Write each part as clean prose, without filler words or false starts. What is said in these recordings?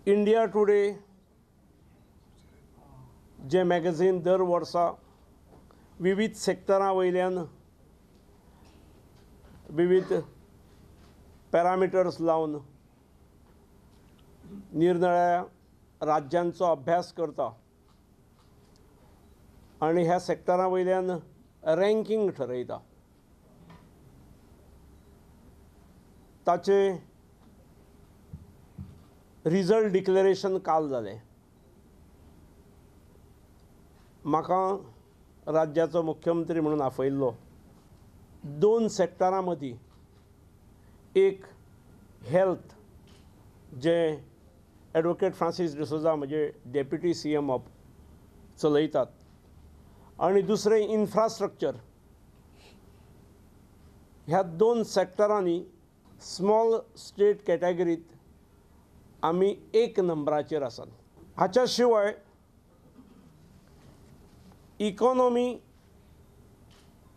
India today जे magazine दर वर्सा विविध सेक्टरां वयल्यान विविध पॅरामिटर्स लावन निरनिळ्या राज्यांचो अभ्यास करता आनी ह्या सेक्टरां वयल्यान रँकींग ठरयता. ताचें रिजल्ट डिक्लेरेशन काल जालें. म्हाका राज्याचो मुख्यमंत्री म्हणून आफयल्लो. दोन सेक्टरां मदीं एक हेल्थ जे एडवोकेट फ्रांसीस डिसोजा म्हणजे डेप्युटी CM चलयतात आनी दुसरें इन्फ्रास्ट्रक्चर. ह्या दोन सेक्टरांनी स्मॉल स्टेट कॅटेगरीत आमी एक नंबराचेर आसात. हाच्या शिवाय इकॉनॉमी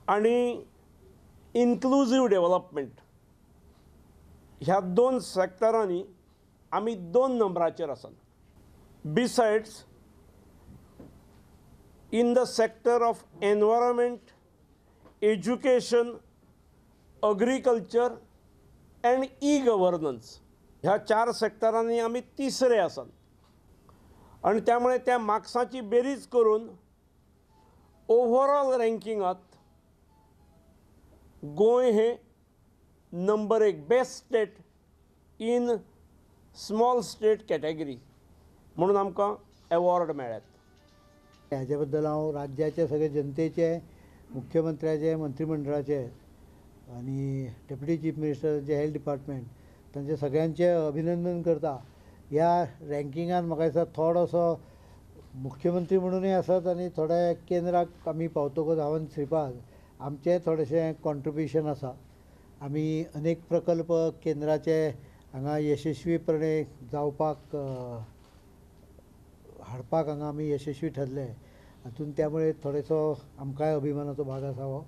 आनी इन्क्लुजीव डेव्हलपमेंट ह्या दोन सेक्टरांनी आमी दोन नंबराचेर आसात. Besides in the sector of environment, education, agriculture and e governance ह्या चार सेक्टरांनी आमी तिसरे आसात. आनी त्यामुळे त्या मार्क्साची बेरीज करून ओवरऑल रँकिंगांत गोंय हे number 1 best state in small state category म्हणून आमकां एवॉर्ड मेळ्ळ्यात. हाजे बद्दल हांव राज्याचे सगळे जनतेचे, मुख्यमंत्र्याचे, मंत्रिमंडळाचे आनी डेप्युटी चीफ मिनिस्टराचे, हेल्थ डिपार्टमेंट तांचे सगळ्यांचे अभिनंदन करता. ह्या रँकिंगान म्हाका दिसता थोडोसो मुख्यमंत्री म्हणूनय आसत आनी थोडे केंद्राक आमी पावतकूच हांव आनी श्रीपाद आमचें थोडेशें कॉन्ट्रिब्युशन आसा. आमी अनेक प्रकल्प केंद्राचे हांगा यशस्वीपणे जावपाक हाडपाक हांगा आमी यशस्वी ठरले. हातून त्यामुळे थोडेसो आमकांय अभिमानाचो भाग आसा हो.